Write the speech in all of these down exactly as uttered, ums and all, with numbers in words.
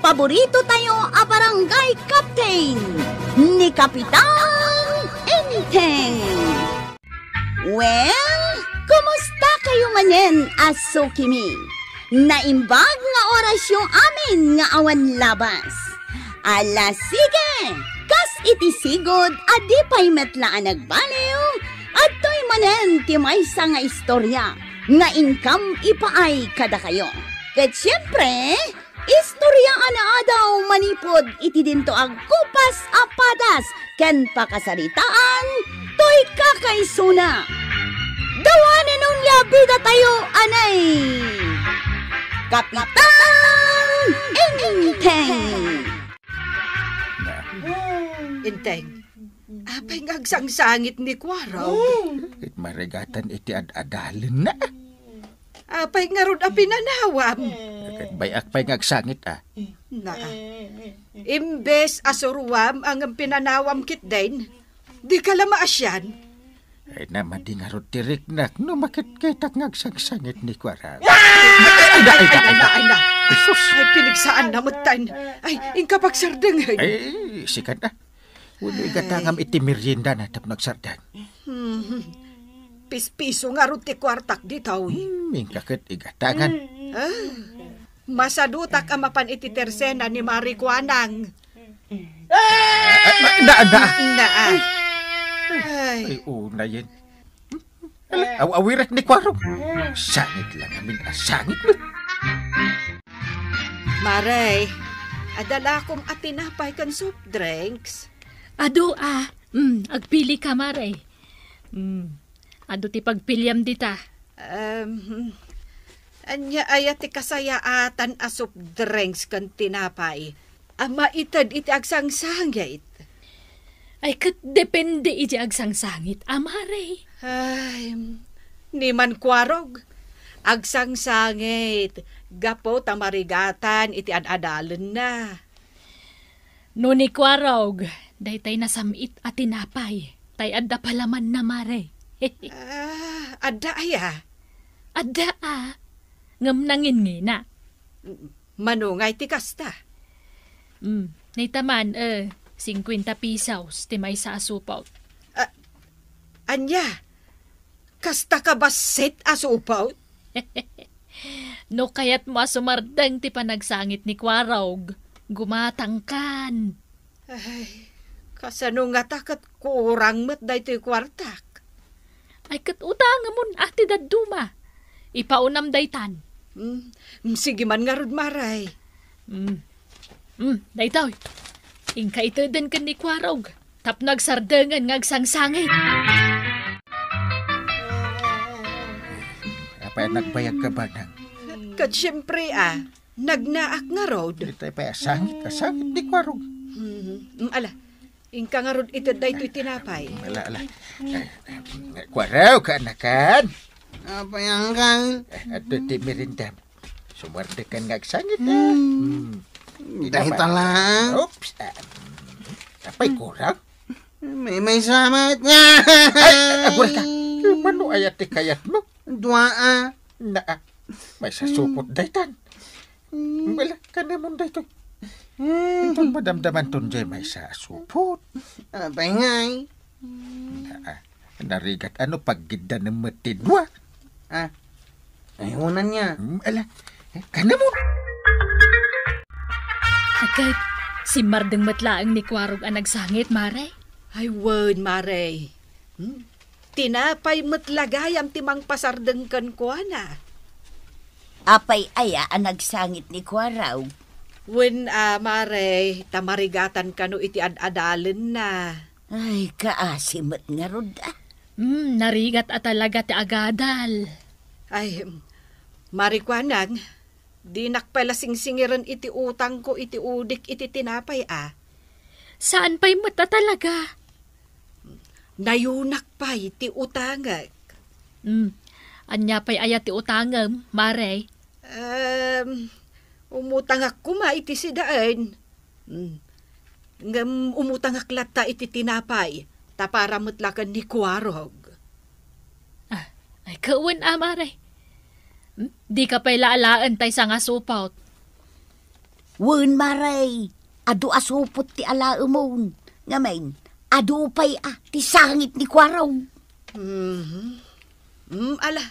Paborito tayo a barangay captain, ni Kapitan Enteng. Well, kumusta kayo manen a sukimi? Naimbag nga orasyo amin nga awan labas. Ala, sige! Kas iti sigud a di pay met la a nagbaliw, adtoy manen ti maysa nga istorya nga inkam ipaay kadakayo. Ket siempre, istorya a naadaw manipud iti dinto agkupas a padas ken pakasaritaan toy kakaisuna. Dawanen onia bida tayo anay Kapitan Enteng. Na. Enteng, apay nga agsangsangit ni Kuarog? Ket marigatan iti ad-adalenna. Apay ngarud a pinanawam? Ket bay-ak pay nga agsangit, a. Na, imbes a suruam a ngem pinanawam ketdin, dika la maasian. Ay, na, madi ngarud ti riknak no makitkitak nga agsangsangit ni Kuarog. Ay, na, ay, na, ay, na. Ay, na. Ay, sus. Ay, pinigsaanna metten. Ay, inka pagsardengen. Ay, sikan, a. Wenno igatangam iti meriendana tapno agsardeng. Hmm. Pispiso ngarud ti kuartak ditoy. Hmm, inka ket igatangan. Ah, masadutak a mapan iti tersena ni Mari Kuanang. Ah, na, na, na. Na, ah. Ay. Ay, unayen. Ala, aw-, awirek ni Kuarog. Sangit lang amin a sangit met. Mare, adda la koma tinapay ken soft drinks? Adu, a. Mm, agpili ka, Mare. Mm, adu ti pagpiliam dita. Um, ania aya ti kasayaatan a soft drinks ken tinapay a maited iti agsangsangit? Ay, ket depende iti agsangsangit, a, Mare. Ay, ni man Kuarog, agsangsangit gapu ta marigatan iti ad-adalenna. No ni Kuarog, daytay nasam-it a tinapay, tay adda palamanna, Mare. Ah, adda aya? Adda, a. Ngem nanginngina. Mano ngay ti kasta? Mm, nayta man, eh, singkuenta pesos ti maysa a supot. A-, ania? Kasta ka bassit a supot? No kayatmo a sumardeng ti panagsangit ni Kuarog, gumatangkan. Ay, kasano ngata ket kurang met daytoy kuartak? Ay, ket utangemon a ti dadduma. Ipaunam daytan. Mm, mm, sige man ngarud, Mare. Mm. Mm, daytoy. Inka iteden ken ni Kuarog tapno agsardengen nga agsangsangit. Apay a nagbayag ka, Banang? Ket siempre, a, nagnaak ngarud. Itay pay a sangit, a sangit ni Kuarog. Hmm, mm, ala, inka ngarud ited daytoy tinapay. Ala, ala. Eh, eh, Kuarog, kaanakan. Apay, Angkal? Eh, adtoy ti merendam. Sumardengkan nga agsangit, a. Hmm. Hmm. Dayta lang. Oops, a. Apay, kurang? May, may samat nga. Ay, agurayka. Mano aya ti kayatmo? Dua, a. Na, a. Maysa a supot daytan. Hmm. Bala, kanamon daytoy. Hmm. Inton madamdamanton jay maysa a supot. Apay ngay? Na, a. Narigat a no paggiddanem met ti dua. A. Ay, unan nga. Hmm, ala. Eh, kanamon. Agay, simmardeng met laeng ni Kuarog a nagsangit, Mare? Ay, wen, Mare. Hmm? Tinapay met la gayam ti mangpasardeng kenkuana. Apay aya a nagsangit ni Kuarog? Wen, a, Mare, ta marigatan kano iti ad-adalenna. Ay, kaasi met ngarud, a. Hmm, narigat a talaga ti agadal. Ay, Mari Kuanang, dinak pay la singsingiren iti utangko iti udik iti tinapay, a. Saan pay met a talaga? Nayunak pay ti utangek. Hmm, ania pay aya ti utangem, Mare? Em, umutangak koma iti sidaen. Hmm. Ngem umutangak latta iti tinapay, ta para met la ken ni Kuarog. A, ay, kawen a, Mare. Hmm? Dika pay la alaen tay sangasupot. Wen, Mare, adu a supot ti alaemon. Ngamin, adu pay a ti sangit ni Kuarog. Mhm. Mm, ala,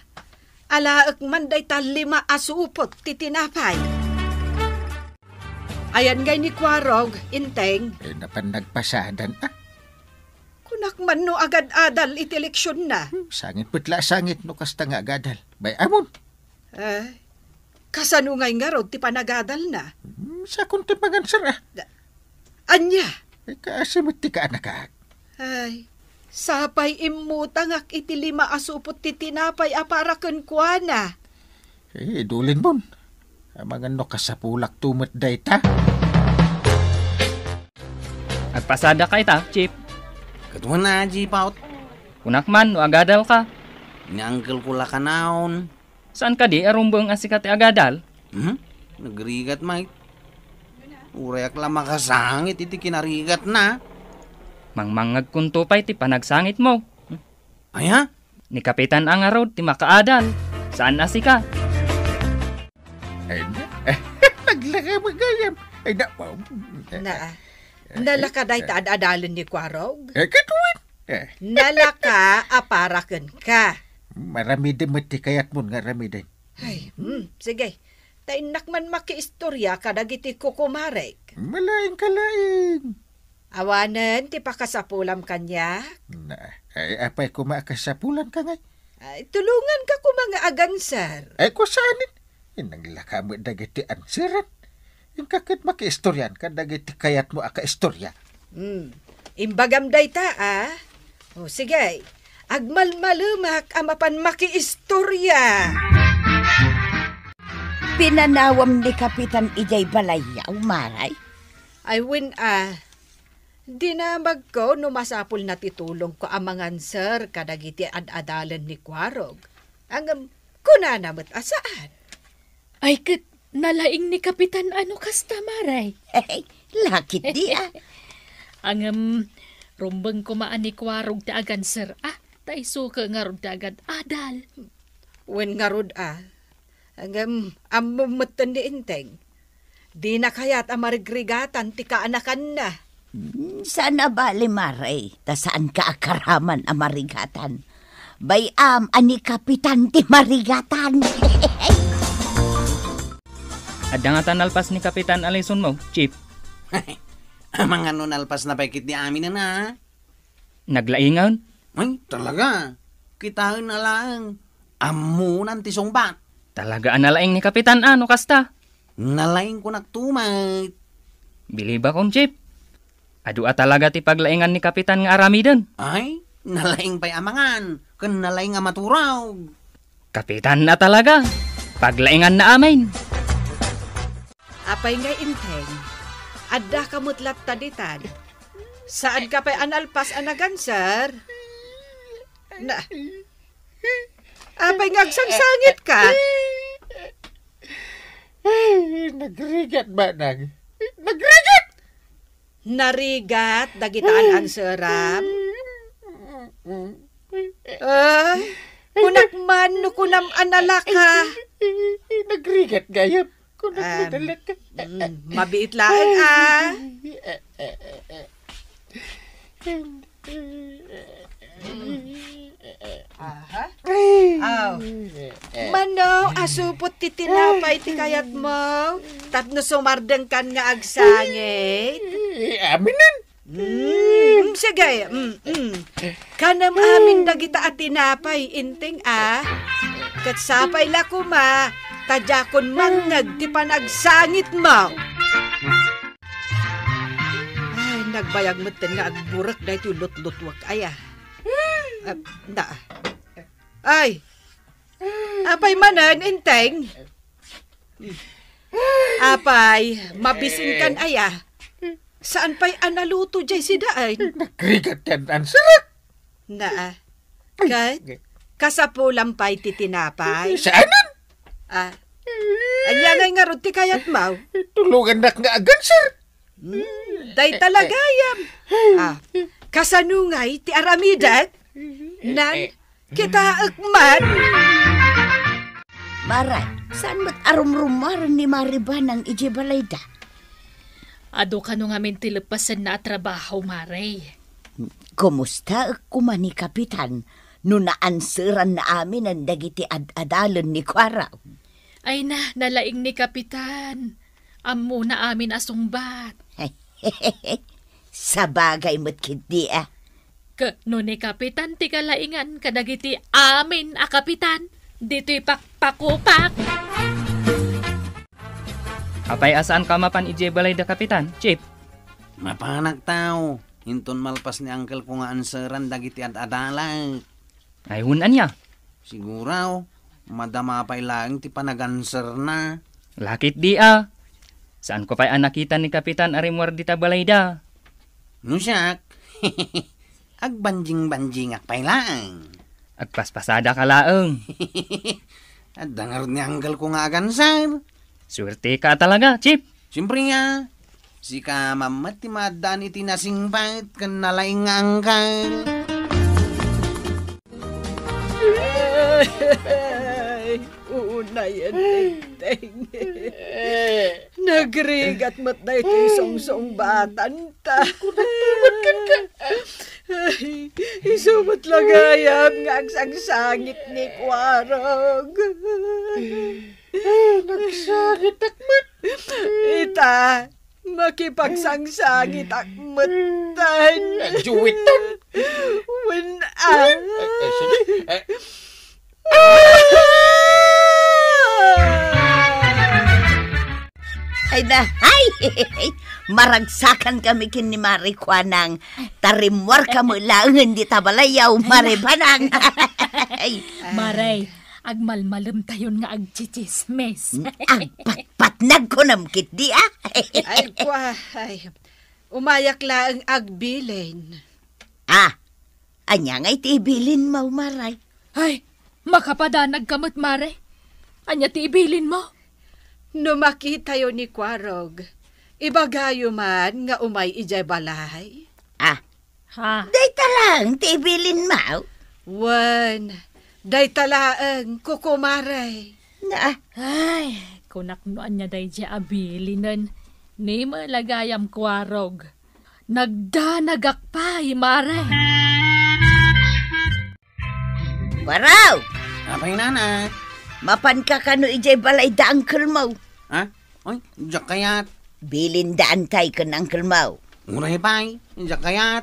alaek man dayta lima a supot ti tinapay. Ayan ngay ni Kuarog, Inteng. Eh, napan nagpasadan, ah. Kunak man no agad-adal iti leksionna. Hmm, sangit met la, sangit no kasta nga agadal. Bay-amon. Eh, kasano ngay ngarud ti panagadalna? Hmm, sakon ti mangansar, ah. Da-, ania? Eh, kaasi met ti kaanakak. Ay, sapay immutangak iti lima a supot ti tinapay a para kenkuana. Eh, idulinmon. Amangan no kasapulakto met dayta. Agpasadaka ita, Chief. Ket wen a, Chief, out. Kunak man no agadalka. Ni uncle ko la kanayon. Saan kadi a rumbeng a sika ti agadal? Hmm? Nagrigat, Mike. Urayak la makasangit iti kinarigatna. Mangmangngegkonto pay ti panagsangitmo. Aya? Ni Kapitan a ngarud ti makaadal. Saan a sika? Ay, na. Naglaka mo gayam. Ay, na. Na, nalaka dayta ad-adalen ni Kuarog? Eh, ket wen. Eh. Nalaka a para kenka. Maramiden met ti kayatmon nga aramiden. Ay, hmm, sige. Ta innak man makiistorya kadagiti kukumarek. Malaing ka laing. Awanen ti pakasapulam kaniak? Na, ay, apay koma a kasapulanka ngay? Ay, tulonganka koma nga aganser. Ay, kusanen? Inanglaka met dagiti anseran. Inka ket makiistoryan kadagiti kayatmo a kaistorya. Hmm. Imbagam dayta, a? O, sige. Agmalmalemak a mapan makiistorya. Pinanawam ni Kapitan idiay balayyo, Mare? Ay, wen a. Dinamagko no masapulna ti tulongko a manganser kadagiti ad-adalen ni Kuarog. Ngem, kunana met a saan. Ay, ket nalaing ni Kapitan a no kasta, Mare. Lakit di, a. Ngem, rumbeng koma a ni Kuarog ti aganser, a. Ta isu ket ngarud ti agad-adal. Wen ngarud, a. Ngem, ammom metten ni Inteng. Dina kayat a marigrigatan ti kaanakanna. Hmm, saan a bali, Mare, ta saanka a karaman a marigatan. Bay-am a ni Kapitan ti marigatan. Adda ngata nalpas ni Kapitan a lisonmo, Chief? Amangan no nalpasna pay ketdi aminen, a? Naglaingan? Ay, talaga. Kitaen a laeng. Ammonan ti sungbat. Talaga a nalaing ni Kapitan a no kasta? Nalaing kunakto met. Bilibakon, Chief. Adu a talaga ti paglaingan ni Kapitan nga aramiden. Ay, nalaing pay a mangan, ken nalaing a maturog. Kapitan a talaga. Paglainganna amin. Apay nga Inteng, addaka met latta ditan. Saanka pay a nalpas a naganser? Na, apay nga agsangsangitka? Ay, nagrigat, manang. Nagrigat! Narigat dagita an-anseram? Ah, kunak man no kunam a nalaka. Nagrigat gayam. Kunak no nalaka. Mm, mabiit laeng, a. Aha. Aw. Mano a supot ti tinapay ti kayatmo? Tapno sumardengkan nga agsangit? Aminen. Mm, sige. Mm, mm. Kanem amin dagita a tinapay, Inteng, a. Ket sapay la koma, ta diakon mangngeg ti panagsangitmo. Ay, nagbayag metten nga agburek daytoy lutlutwek aya. Ah, da. Ay, apay manen, Inteng? Apay, mabisinkan aya? Saan pay a naluto diay sidaen? Nagrigat ti an-anserak. Na, a. Ket, kasapulan pay ti tinapay? Saanen? Ah. Ania ngay ngarud ti kayatmo? Tulongannak nga aganser. Hmm, dayta la gayam. Ah, kasano ngay ti aramidek? Nan, kitaek man. Mare, saan met a rumrumaren ni Mare Banang idiay balayda? Adu kano ngamin ti leppasenna a trabaho, Mare. Kumustaek koma ni Kapitan no naanseranna aminen dagiti ad-adalen ni Kuarog? Ay na, nalaing ni Kapitan. Ammona amin a sungbat. Sabagay met ketdi a. Ket no ni Kapitan ti kalaingan kadagiti amin a kapitan, ditoy pakpakupak. Apay a saanka mapan idiay balay da Kapitan, Chief? Mapanak tao. Inton malpas ni uncle ko nga anseran dagiti ad-adalek. Ay, wen ania? Siguro, madama pay laeng ti panaganserna. Lakit di a. Saanko pay a nakita ni Kapitan a rimmuar dita balayda. No siak, agbanjing-banjingak pay laeng. Agpaspasadaka laeng. Adda ngarud ni uncle ko nga aganser. Suerteka talaga, Chief. Siyempre nga, sika met ti maaddaan iti nasingpet ken nalaing nga uncle. Ay, unay a Dengdeng. Nagrigat met daytoy sungsungbatanta. Ay, isu met la gayam nga agsangsangit ni Kuarog. Ay, nagsangitak met. Ita, makipagsangsangitak metten. Ay, juwitan. Wen a. Ay, ay, sige. Ay. Ay na, ay! Maragsakan kami ken ni Mare Kuanang. Ta rimmuar kami laengen dita balayyo, Mare Panang. Ay. Mare, agmalmalemtayon nga agtsitsismis. Agpatpatnag kunam ketdi a. Ay, kua, ay. Umayak laeng agbilin. Ah, ania ngay ti ibilinmo, Mare? Ay, makapadanagka met, Mare. Ania ti ibilinmo? No makitayo ni Kuarog, ibagayo man nga umay idiay balay. Ah, Ha? Dayta laeng ti ibilinmo? Wen, dayta laeng, kukumare. Na? Ay, kunak no ania daydiay a bilinen. Ni malagayam Kuarog. Nagdanagak pay, Mare. Kuarog! Apay, Nana? Mapanka kano idiay balay da uncle mo? Ha? Oy, diak kayat. Bilindaantay ken uncle mo. Uray pay, diak kayat.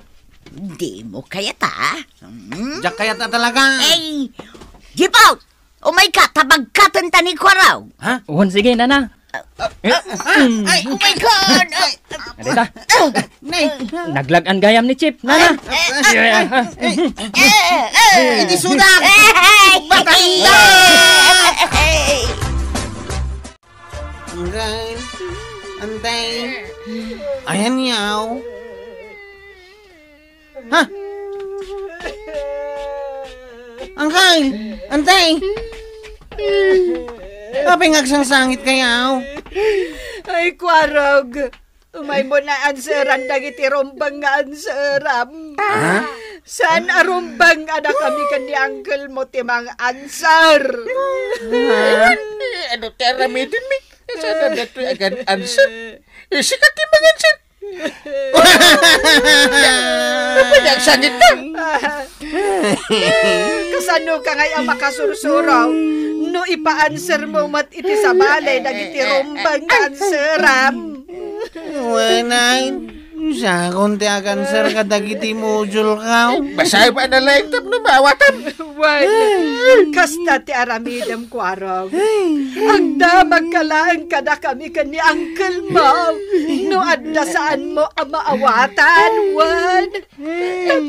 Dimo kayat, a? Hmm? Diak kayat a talaga. Ay, Jipaw! Umayka, ta bagkaten ta ni Kuarog. Ha? Wen, sige, Nana. Ah, ah, ah, ay, oh my God! Ay, Adita. Nay. Naglag-an gayam ni Chief, Nana. Ay, ay, ay, ay, ay, ay, iti sudak! Batanda! Anggal, antay. Ayan yaw. Ha? Angkay! Antay! Apay nga agsangsangit kayaw? Ay, Kuarog. Umaymo na anseran dagiti rumbeng nga anseram. Ha? Saan a rumbeng a dakami ken ni uncle mo ti mang-answer? Ha? Ano ti aramidenmi? Saan a datoy agan-answer? Isika ti mang-answer. Ano ba yan? Sangit ka? Kasano ka ngay a makasursuro? No ipa-answer mo met iti sabali dagiti rumbeng nga anseram. Wenay, sakon ti aganser kadagiti mujol ka. Basaem a nalaing tapno maawatam. Wen, kasta ti aramidem, Kuarog. Agdamagka laeng kadakami ken ni uncle mo. No adda saanmo a maawatan, wen,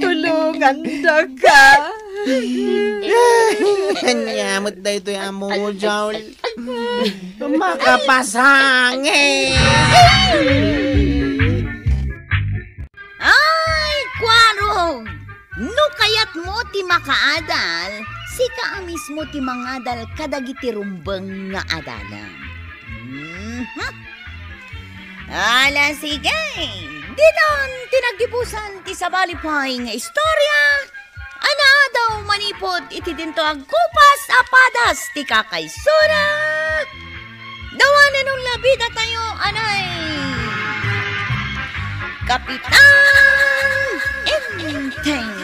tulongandaka. Ania met daytoy a mujol. Makapasangit. Ay, Kuarog! No kayatmo ti makaadal, sika a mismo ti mangadal kadagiti rumbeng nga adalem. Mhm. Ala, sige! Ditan ti naggibusan ti sabali pay nga istorya. Anaadaw manipud iti dinto agkupas a padas ti kakaisuna. Dawanen unla bidatayo, anay! Kapitan Enteng.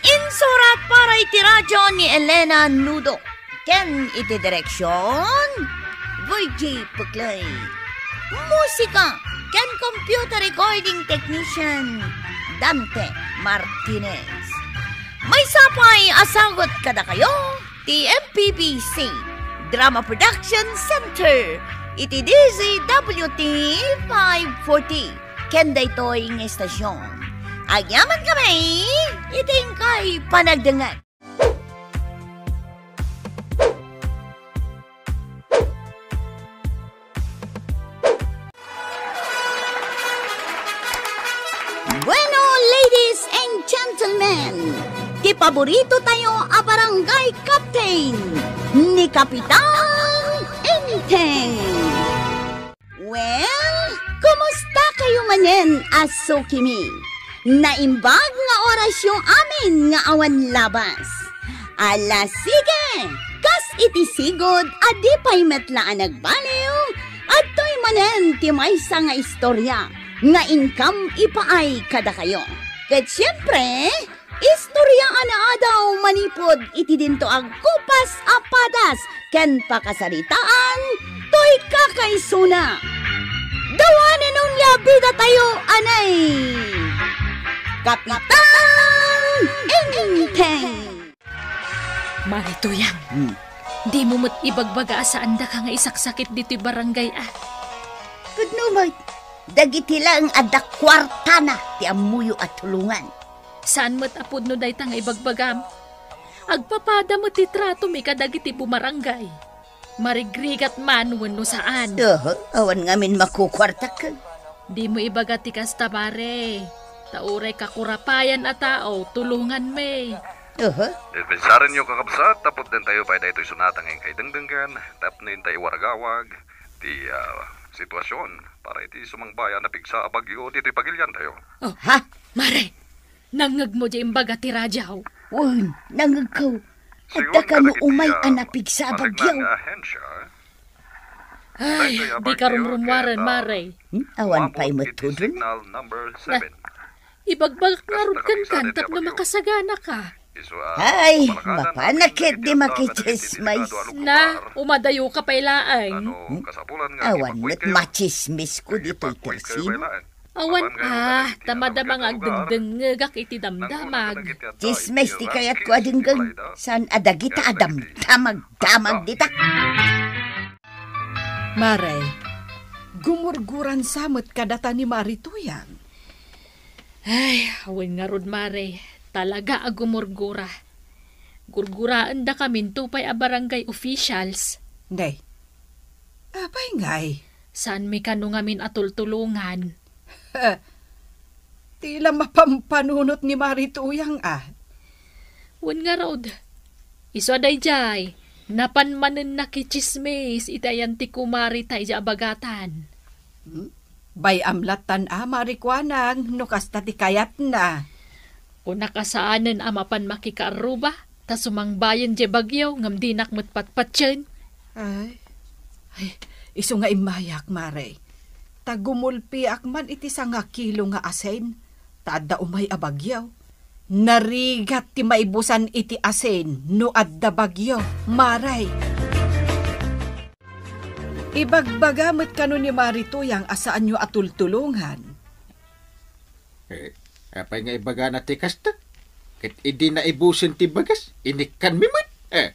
Insurat para iti radyo ni Elena Nudo, ken iti direksion, Virgie Puclay. Musika ken computer recording technician, Dante Martinez. Maysa pay a sagut kadakayo ti M P B C Drama Production Center iti D Z W T five forty. Ken daytoy nga estasyon, agyamankami iti inkay panagdengngeg. Bueno, ladies and gentlemen, ti paborito tayo a barangay captain, ni Kapitan Enteng. Well, kumusta kayo manen a sukimi? Naimbag nga orasyo amin nga awan labas. Ala, sige! Kas iti sigud a di pay met la a nagbaliw, adtoy manen ti maysa nga istorya nga inkam ipaay kadakayo. Ket siempre, istorya a naadaw manipud iti dinto agkupas a padas ken pakasaritaan toy kakaisuna. Dawanen onya bidatayo, anay! Kapitan Enteng! Mare Tuyang, Hmm. Dimo met ibagbaga a saandaka nga isaksakit ditoy barangay a. Pudno met, dagiti laeng adda kuartana ti ammoyo a tulongan. Saan met a pudno dayta nga ibagbagam. Agpapada met ti tratomi kadagiti bumarangay. Marigrigat man wenno saan. Oho, awan ngamin makukuartak. Dimo ibaga ti kasta, mare. Ta uray kakurapayan a tao, tulonganmi. Oho. Dispensarenyo, kakabsat, ta pudnontayo pay daytoy sonata nga inkay dengdenggen, tapno inta iwaragawag ti, ah, sitwasion para iti sumangbayan a pigsa a bagyo ditoy pagiliantayo. Oh, ha? Mare, nangngegmo diay imbaga ti radyo? Wen, nangngegko. Adda kano umay a napigsa a bagyo? Ay, di karumrumuaren, mare. Hmm? Awan pay met tudon? Na, ibagbagak ngarud kenka tapno makasaganaka. Ay, mapanak ket di makitsismis. Na, umadayoka pay laeng. Hmm? Awan met matsismisko ditoy Tersil. Awan a, ta madama nga agdengdengngegak iti damdamag. Tsismis ti kayatko a denggen, saan a dagita a damdamag-damag dita. Mare, gumurguran sa met kadata ni Mari Tuyang. Ay, awan ngarud, mare. Talaga a gumurgura. Gurguraendakaminto pay a barangay officials. Ngay. Apay ngay? Saanmi kano ngamin a tultulongan? Ti la mapampanunot ni Mari Tuyang a. Wen ngarud, isu a daydiay, napan manen nakitsismis iti ayan ti kumarita idiay a bagatan. Hmm? Bay-am lattan a, Mari Kuanang, no kasta ti kayatna. Kunak a saanen a mapan makikaarruba, ta sumangbayen diay bagyo ngem dinak met patpatien. Ay, ay, isu nga immayak, Mare. Ta gumulpiak man iti sangakilo nga asin, ta adda umay a bagyo. Narigat ti maibusan iti asin no adda bagyo, Mare. Ibagbaga met kano ni Mari Tuyang a saanyo a tultulongan. Eh, apay nga ibagana ti kasta? Ket idi naibusen ti bagas, inikkanmi met. Eh.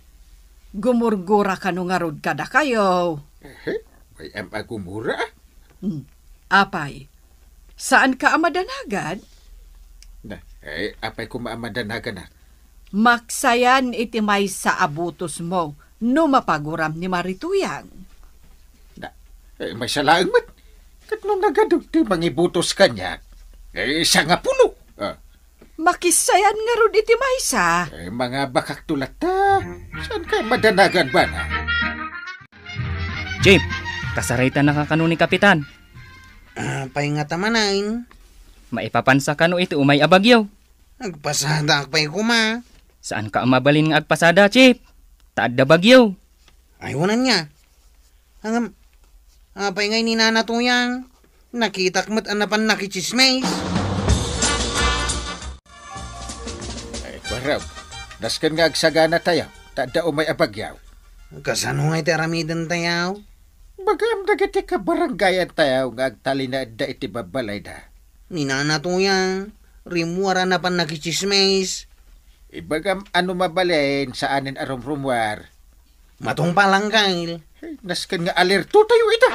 Gumurgura kano ngarud kadakayo. Eh, way-am a gumura, ah. Hmm. Apay, saanka a madanagan? Na, eh, apay koma a madanagan, ah? Maksayan iti maysa a butosmo no mapaguram ni Mari Tuyang. Na, eh, maysa laeng met. Ket no nagadu ti mangibutos kaniak, eh, sangapulo. Ah. Makissayan ngarud iti maysa. Eh, mangabakakto latta. Saanka madanagan, bana? Chief, kasaraytanaka kano ni Kapitan. Apay ngata manen? Maipapansa kano iti umay a bagyo. Agpasadaak pay koma. Saanka a mabalin nga agpasada, Chief? Ta adda bagyo. Ay, wen ania. Ngem, apay ngay ni Nana Tuyang? Nakitak met a napan nakitsismis. Ay, kuarog, nasken nga agsaganatayo, ta adda umay a bagyo. Kasano ngay ti aramidentayo? Ibagam dagiti kabarangayantayo nga agtalinaedda iti babbalayda. Ni Nana Tuyang, rimmuar a napan nakitsismis. Ibagam a no mabalin, saanen a rumrumuar. Matungpal, Angkel. Ay, nasken nga alertotayo ita.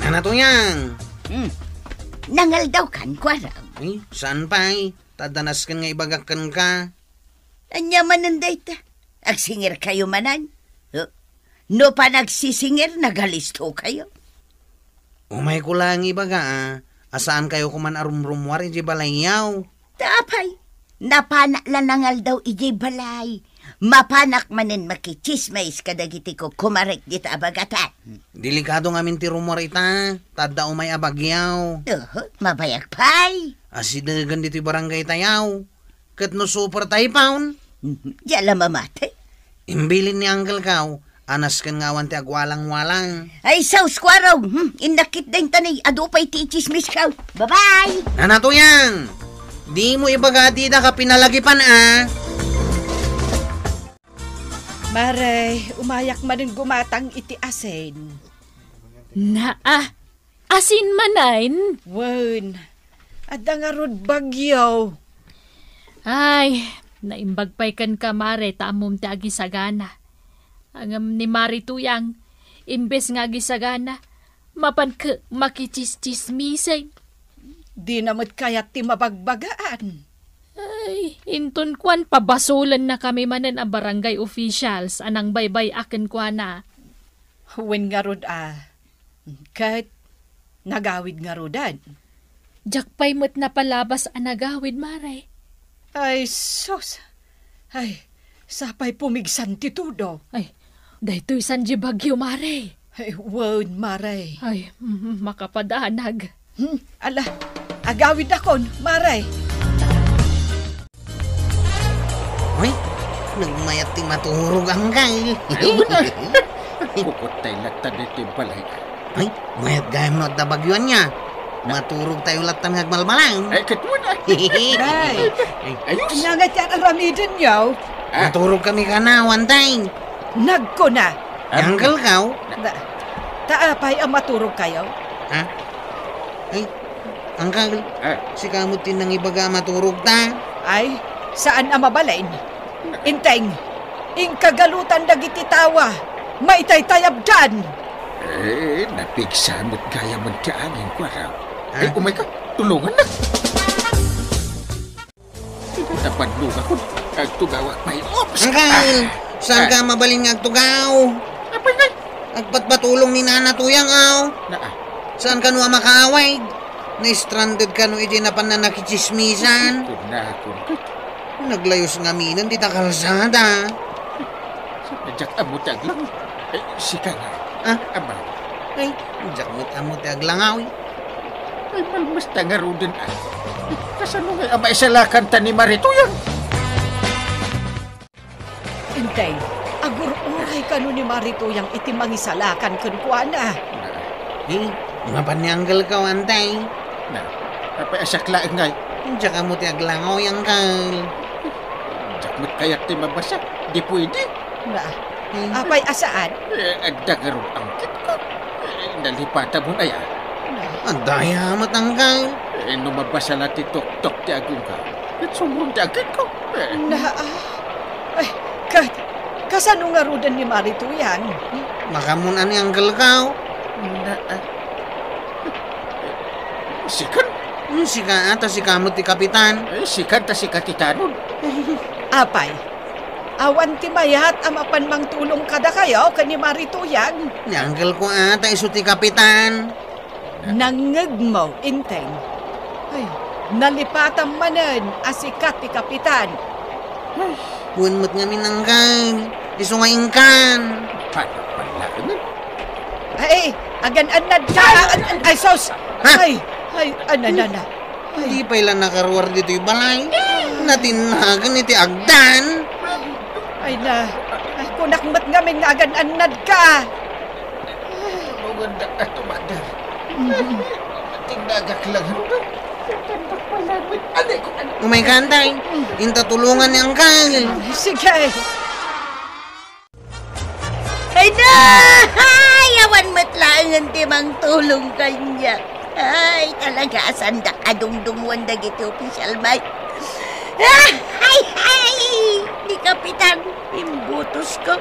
Nana Tuyang! Hmm. Nangaldaw kan, kuarog? Ay, saan pay? Ta adda nasken nga ibagak kenka. Ania manen dayta? Agsingirkayo manen? Huh? No panagsisingir, nagalistokayo. Umayko laeng ibaga a, a saankayo koman a rumrumuar idiay balayyo. Ta apay, napanak la nangaldaw idiay balay. Mapanak manen makitsismis kadagiti kukumarek dita a bagatan. Delikado ngamin ti rumuar ita, ta adda umay a bagyo. Oho, mabayag pay. Asidegen ditoy barangaytayo. Ket no super typhoon? Diay la mamati. Imbilin ni Uncle Kao, a nasken nga awan ti agwalang-walang. Ay, sus, kuarog. Hmm, innak ketdin ta ni, adu pay ti itsismisko. Bye-bye! Nana Tuyang! Dimo ibaga a didak a pinalagipan, a. Mare, umayak manen gumatang iti asin. Naa, asin manen? Wen, adda ngarud bagyo. Ay, naimbag pay kenka, Mare, ta ammom ti agisagana. Ngem ni Mare Tuyang, imbes nga agisagana, mapan ket makitsistsismisen. Dina met kayat ti mabagbagaan. Ay, inton kuan, pabasolankami manen a barangay officials a nangbaybay-a kenkuana. Wen ngarud a, ket nagawid ngaruden. Diak pay met napalabas a nagawid, Mare. Ay, sus! Ay, sapay pumigsan ti tudo. Ay, daytoy saan diay bagyo, Mare. Ay, wen, Mare. Ay, mm, makapadanag. Hmm, ala, agawidakon, Mare. Uy, nagmayat ti maturog, Angkel. Ay, wen, ay. Kukuttay latta ditoy balay. Ay, mayat gayam no adda bagyo ania. Maturogtayo latta nga agmalmalang. Ay, ket wen, ay. Nay, ayos. Ania nga ti ar-aramidenyo? Ah. Maturogkami kanawan, tay. Nagkuna. Ni Uncle Kao? Ta, ta apay a maturogkayo? Ha? Ay, Uncle, ah, sika met ti nangibaga a maturogta. Ay, saan a mabalin. Inteng, inka galutan dagiti tawa, maitaytayabdan. Eh, napigsa met gayamen ti angin, kuarog. Ha? Ay, umayka, tulongannak. Napannungakon, agtugawak pay. Oops! Uncle, saanka mabalin nga agtugaw? Apay ngay? Agpatpatulong ni Nana Tuyang, aw. Naa. Saan kano a makaawid? Na-stranded kano iti napan a nakitsismisan. Kunakon. Naglayos ngaminen dita kalsada. Diak ammo ti aglangaw. Eh, sika nga. Ah? Ama. Ay, diak met ammo ti aglangaw. Ay, malmesta ngaruden, a. Kasano ngay a maisalakanta ni Mare Tuyang? Inteng, agur-uray kano ni Mare Tuyang iti mangisalakan kenkuana. Eh, mapan ni Uncle Kao, Inteng. Na, apay a siak laeng ngay? Diak ammo ti aglangaw, Uncle. Diak met kayat ti mabasa. Di pwede. Na, hmm, apay a saan? Eh, adda ngarud anggitko. Eh, nalipatan mo na yan. Adda aya met, Uncle. Eh, no mabasa la ti tuktok ti agongko, ket sumrong ti anggitko. Eh. Na, ah. Ay, ket, kasano ngaruden ni Mare Tuyang? Makamun-an ni Uncle Kao. Na, ah. Sikan? Hmm, sika, ta sika met ti kapitan. Eh, sikan ta si kapitanon. Apay, awan ti mayat a mapan mangtulong kadakayo ken ni Mare Tuyang? Ni Uncle Kao, ta isu ti kapitan. Nangngegmo, Inteng. Ay, nalipatam manen a sika ti kapitan. Ay. Wen met ngamin, Uncle. Isu nga inkan. Paano pala? Ay, agan-annad ka. Ay, an-, an-, ay, sus. Ha? Ay, ay, ana, na, na. Ay. Di pay la nakaruar ditoy balay. Natinnagan iti agdan. Ay na. Ay, kunak met ngamin nga agan-annad ka. Mawanda ato, Tindaga ka lang. Umay ka, Antay. Inta tulungan ni Angkal. Sige. Ay na! Ay, awan met laengen ti mangtulong kaniak. Ay, talaga, saan da adungdungon dagiti opisyal, may. Ah! Ay, ay! Ni Kapitan, imbutos ko.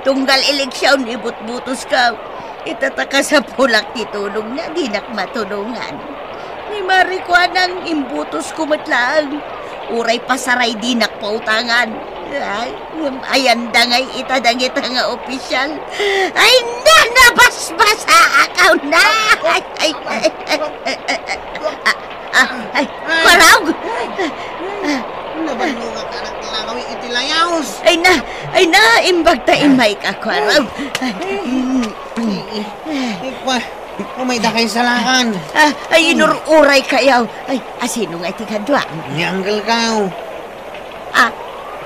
Tunggal eleksion, ibutbutos ko. Ita ta kasapulak ti tulongna, dinak matulongan. Ni Mari Kuanang, imbutos ko met laeng. Uray pasaray, dinak pautangan. Ay, ngem ayan da ngay ita dagita nga opisyal. Ay, na, nabasbasaak, aw na! Ay, ay, ay, ay, ay, ay, ay, ay, ay, ay, Kuarog! Nabannogak a naglangaw iti layawos. Ay na, ay na, imbag ta imay ka, Kuarog. Ay, mm, mm. Ay, ay, umay dakay salakan. Ah, ay, inur-uray kayaw. Ay, asino nga iti kadua? Ni Uncle kaw. Ah,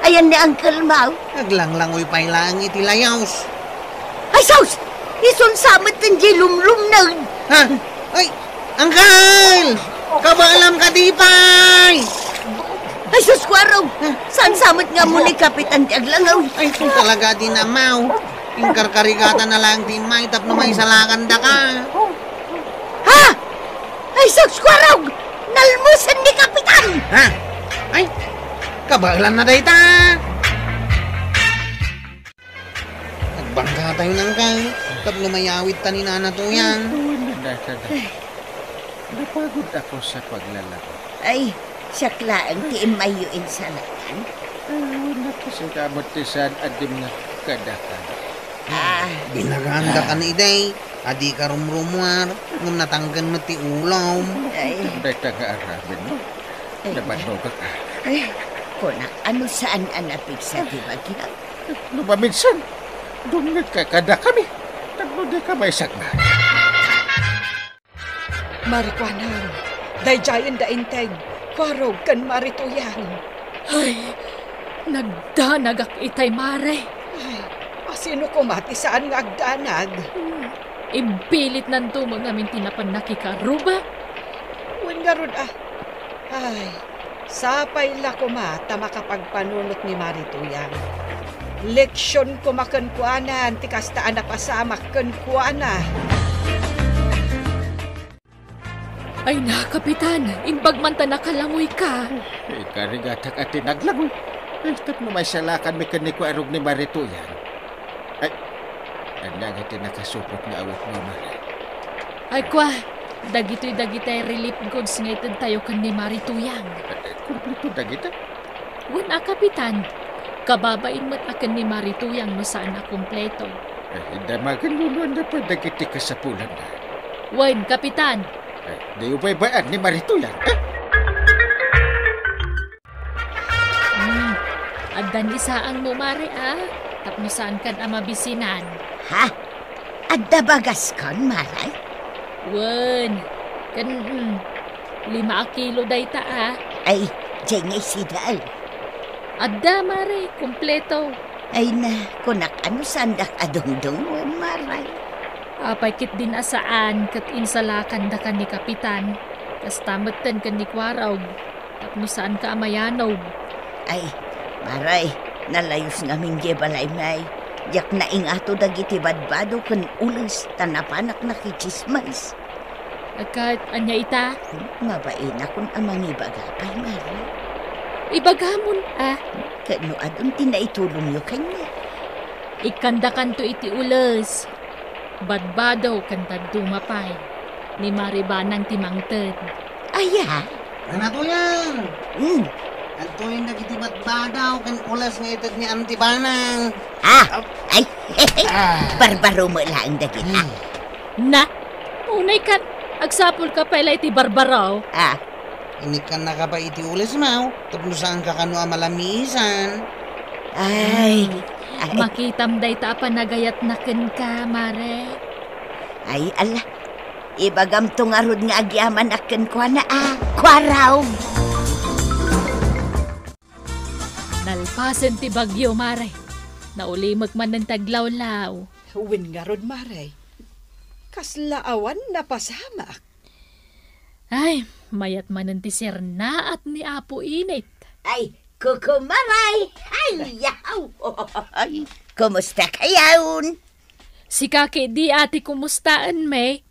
ayan ni Uncle Mau? Naglanglangoy pay laeng iti layawos. Ay, sus! Isun sa met ti lumlumned. Ha? Ay, Uncle! Kabaelam ka di pay! Ay, sus, Kuarog! Saan sa met nga mu ni Kapitan ti aglangaw? Ay, sus, talaga di namaw. Inkarkarigatan na lang ti may tapno maisalakan daka. Ha? Ay, sus, Kuarog! Nalmusen ni Kapitan! Ha? Ay, kabaelan na dayta! Nagbangkatayo nang kay, tapno mayawid ta ni Nana Tuyang. Ay, awan na, Dada. Napagod ako sa paglalaro. Ay, siak laeng ti immayyo insalakan. Ay, awan na, kasi kamot ti saan a dimngak kadakami. Ah. Binagaanda ka ni Day, a dika rumrumuar, ngem natangken met ti ulom. Ay. Dayta nga aramid, no? Ay. Nabannogak, ah. Ay, kunak, ano saan a napigsa ti bagyo? No maminsan, dumngeg ka kadakami, tapno dika maisagna. Mari Kuanang, daydiayen da Enteng, Kuarog ken Mari Tuyang. Ay, nagdanagak itay, Mare. Ay, asino koma ti saan nga agdanag? Hmm, imbilitnanto met ngamin ti napan nakikarubak. Wen ngarud, ah. Ay, sapay la koma ta makapagpanunot ni Mari Tuyang. Leksion koma kenkuana ti kasta a napasamak kenkuana. Ay na, Kapitan, imbag man ta nakalangoy ka. Ikarigatak a ti naglangoy. Ay, tapno maisalakanmi ken ni Kuarog ni Mari Tuyang. Ay, ania nga ti nakasupot nga awit, Mama? Ay, kua, dagitoy dagiti relief goods nga itedtayo ken ni Mari Tuyang. Eh, eh, kompleto dagita? Wen a, Kapitan. Kababain met a ken ni Mari Tuyang no saan a kompleto. Eh, damagen no ania pay dagiti kasapulanna. Wen, Kapitan. Eh, diyo baybay-an ni Mari Tuyang, eh? Hmm. Adda ni saangmo, Mare, a? Tapno saankan a mabisinan. Ha? Adda bagaskon, Mare? Wen. Ken, hmm, lima a kilo dayta, a? Ay, diay nga isidal. Adda, Mare, kompleto. Ay na, kunak, ano saandak a dungdungon, Mare? Apay ketdin a saan ket insalakandakan ni Kapitan. Kasta metten ken ni Kuarog. Tapno saanka a mayanog. Ay, Mare, nalayos ngamin diay balaymi. Diak naingato dagiti badbado ken ules ta napanak nakitsismis. Ket ania ita? Mabainakon a mangibaga pay, Mare. Ibagamon, a? Ket no adun ti naitulongyo kaniak? Ikkandakanto iti ules. Badbado ken dadduma pay. Ni Mari Banang ti mangted. Aya? Nana Tuyang! Hmm. Adtoyen dagiti badbado ken ules nga ited ni Auntie Banang. Ah! Ap-, ay! Ah. Barbaro met laeng dagita. Hmm. Na, unay kan, agsapulka pay la iti barbaro. Ah. Inikkannaka pay iti ulesmo, tapno saanka kano a malamisan. Ay, hmm, ay. Makitam dayta a panagayatna kenka, Mare. Ay, ala. Ibagamto ngarud nga agyamanak kenkuana a Kuarog. Nalpasen ti bagyo, Mare. Naulimek manen ti aglawlaw. Wen ngarud, Mare. Kasla awan napasamak. Ay, mayat manen ti sernaat ni Apo Init. Ay, kukumaray! Ay, yaw! Ay, kumusta kayon? Sika ketdi, ati, kumustaenmi?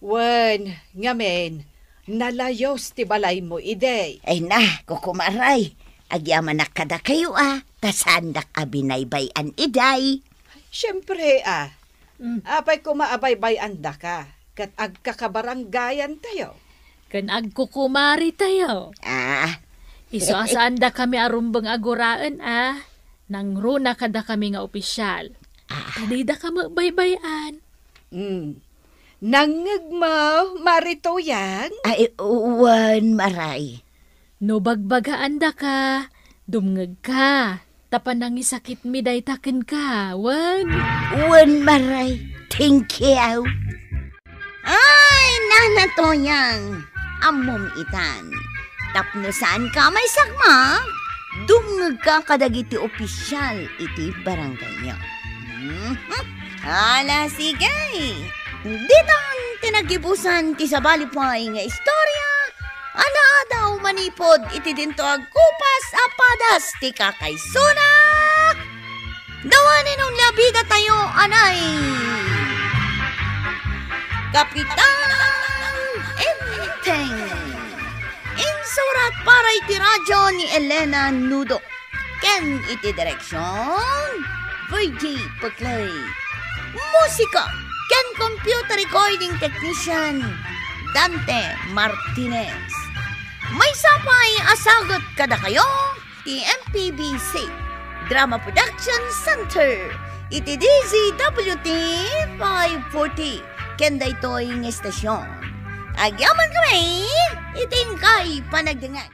Wen, ngamin, nalayos ti balaymo idi. Ay na, kukumaray, agyamanak kadakayo a, ta saandak a binaybay-an idi. Siempre a. Mm. Apay koma a baybay-andaka, ket agkakabaranggayantayo. Ken agkukumaritayo. Ah. Isu a saandakami a rumbeng a guraen a, nangruna kadakami nga opisial. Ah. Ta didaka met baybay-an. Mm. Nangngegmo, Mari Tuyang? Ay, wen, Maray. No bagbagaandaka, dumngegka. Ta panangisakitmi dayta kenka, wen? Wen, Maray. Thank you. Ay, Nana Tuyang, ammom itan. Tapno saanka a maisakmak, dumngegka kadagiti opisial iti barangayyo. Mhm. Ala, sige. Ditan ti naggibusan ti sabali pay nga istorya a naadaw manipud iti dinto agkupas a padas ti kakaisuna. Dawanen unla bidatayo anay Kapitan Enteng. Insurat para iti radyo ni Elena Nudo. Ken iti direksion, Virgie Peclay. Musika ken computer recording technician, Dante Martinez. Maysa pay a sagut kadakayo ti M P B C Drama Production Center iti D Z W T five forty ken daytoy nga estasion. Agyamankami iti inkay panagdengngeg.